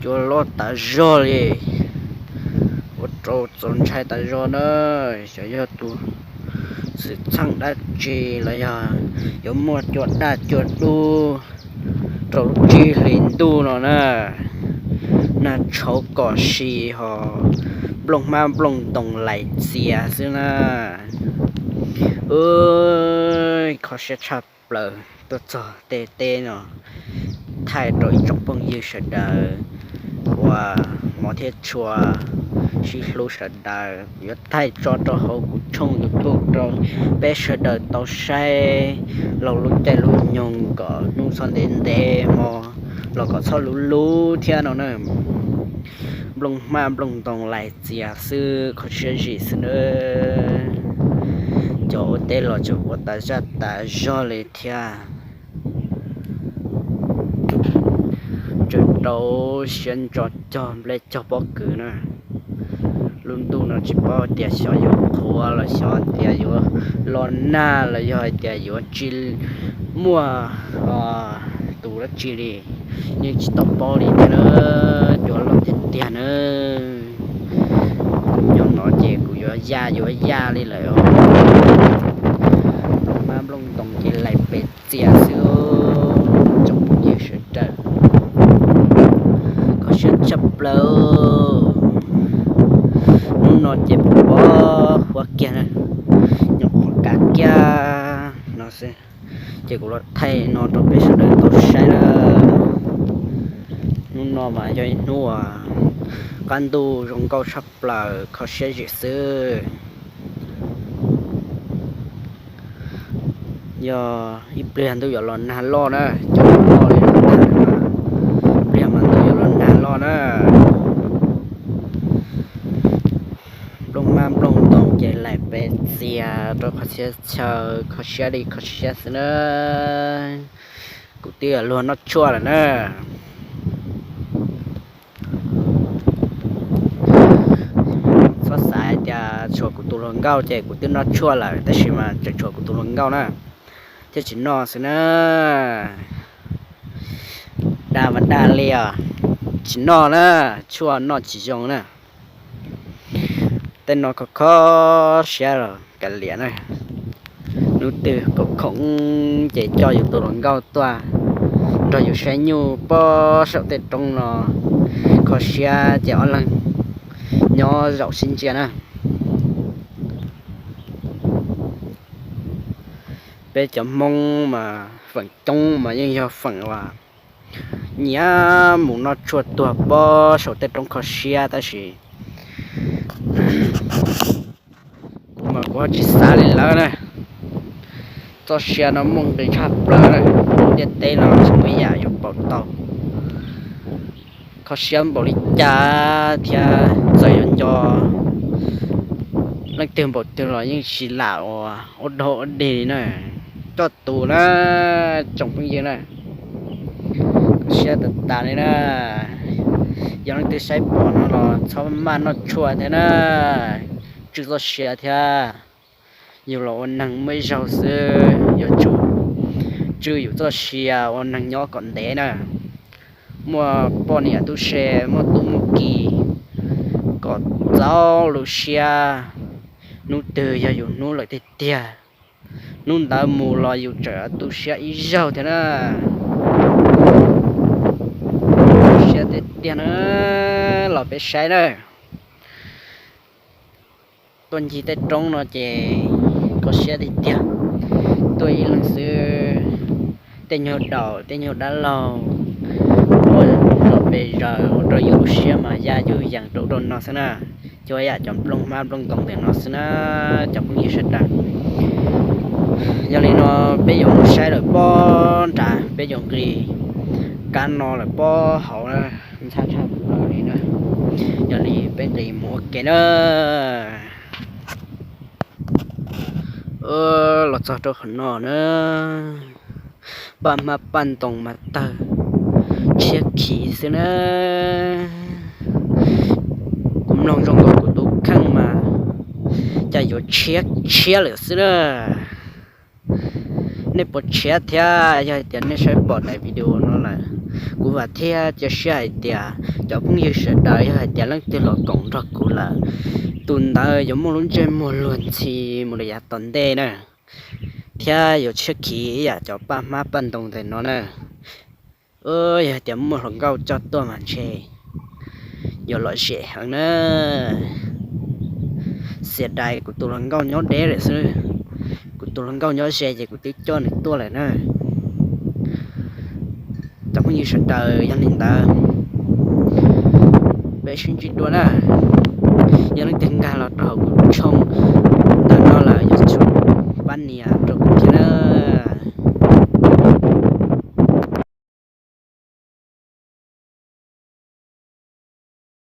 Cua loj tas zog li, ua rau txaus ntshai tas zog na. Xyov yog tus xwm txheej dab tsi los yog yuav muaj cua daj cua dub rau lub tsib hlis ntuj no na. Nag tshauv kom si ho nplooj hmab nplooj ntoos lais txias xwb na. Kho siab tshaj plaws tuaj txog tej teb no, thaij rau ib tsoom phooj ywg sawv daws uas hmov thiab tshua sib hlub sawv daws, yuav thaij tso rau hauv kuv tshooj YouTube rau peb sawv daws tau saib laug lub caij lub nyoog kom hnub txhob ntev ntev hmo los kom txhob luv luv thiab no na. Nplooj hmab nplooj ntoos lais txias xwb, kho siab zim xwb na. Cov ua teb los tseem ua tas zaj tas zog li thiab. Tseem rau siab ntso cog nplej cog pob kws na. Lub ntuj no tsis paub tias xyov yuav qhuav los xyov tias yuav los nag los yog hais tias yuav tsis muaj tus dab tsi li, yeej tsis tau paub li thiab na. Cua loj tiag tiag na. Kuv nyob no ces kuv yuav ya yuav ya li lawm os. Nplooj hmab nplooj ntoos ces lais pes txias xwb, tsoom phooj ywg sawv daws. Kho siab tshaj plaws. Hnub no ces pom huab kiag na, nyuam qhuav kav kiag no xwb. Ces kuv los thaij no rau peb sawv daws tau saib na. Hnub no mas yog ib hnub uas qab ntuj zoo nkauj tshaj plaws, kho siab zim xwb. Yog ib pliag ntuj yuav los nag loj na, cov loj li no, pliag mas ntuj yuav los nag loj na. Nplooj hmab nplooj ntoos ces lais pes txias rau qhov txhia chaw, kho siab li kho siab xwb na. Kuv twb luag noj tshuaj lawm na. Txhob xav hais tias tshuav kuv tus hluas nkauj ces kuv twb noj tshuaj lawm, tab sis mas tseem tshuav kuv tus hluas nkauj na, thiaj tsis noj xwb na. Dag mas dag li os, tsis noj na, tshuaj noj tsis zoo na. Tej no kho kho siab los kav liam na. Hnub twg khoom khoom ces coj yus tus hluas nkauj tuaj nrog yus saib nyuj pob saum tej roob no, kho siab ces ob leeg nyob zaum sib ntsia na. Peb cov Hmoob mas feem coob mas yeej yog feem uas nyiam mus noj tshuaj tuag pob saum tej roob kho siab, tab sis kuv mas kuv tsis xav li lawm na. Txoj sia no muaj nqis tshaj plaws na, ntiaj teb no tsis muaj ib yam yuav pauv tau. Kho siab npaum li cas thiab txawm yuav nco leej twg npaum twg los yeej tsis lam ua ua dog ua dig li na. Coj tus na, tsoom phooj ywg na, kho siab tas tas li na. Yog leej twg saib pom no los txhob maj noj tshuaj thiab na, tswj txoj sia thiab. Yus los ua neeg muaj ib zaug xwb, yuav tsum tswj yus txoj sia ua neeg nyob kom ntev na. Muaj poj niam tub se, muaj tub muaj ki kom txaus lub siab. Hnub twg yog yus hnub lawm tiag tiag, hnub ntawd mus los yus tseem tu siab ib zaug thiab na. Siab tiag tiag na, los peb saib na. Tuaj ncig tej roob no ces kho siab tiag tiag. Tuaj ib leeg xwb, tej nyuag daum tej nyuag dab laug, ua zom pes zaws ua rau yus lub siab mas ya yus yees rau rau no xwb na. Cov yam cov nplooj hmab nplooj ntoos ntawm no xwb na, cov phooj ywg sawv daws. Yog li no peb yuav mus saib lawm pob nrad, peb yuav nqis kab no lawm pob hauv na, ntxhab tshaj plaws li na. Yog li peb nqis mus ua ke na. Los txog rau qhov no na, paj hmab paj ntoos mas tawg tshiab khiv xwb na. Kuv mloog zoo nkaus kuv tus kheej mas cas yuav tshiab tshiab lawm xwb na. Nej puas tshiab thiab? Yog hais tias nej saib pom daim video no lawm, kuv vam thiab cia siab hais tias cov phooj ywg sawv daws yog hais tias leej twg los koom nrog kuv lawm, tus ntawd yuav muaj lub ntsej muag luag ntxhi mus rau yav tom ntej na, thiab yuav tshiab khiv ib yam cov paj hmab paj ntoo ntawm no na. Yog hais tias muaj hluas nkauj coj tuaj mas ntshe yuav lom zem heev na. Xiam dais kuv tus hluas nkauj nyob deb lawm xwb, kuv tus hluas nkauj nyob ze ces kuv twb coj nws tuaj lawm na. Cov phooj ywg sawv daws, yog li ntawd peb sib ntsib dua na. Yog leej twg nkag los rau hauv kuv tshooj ntawm no lawm yuav tsum pab nias rau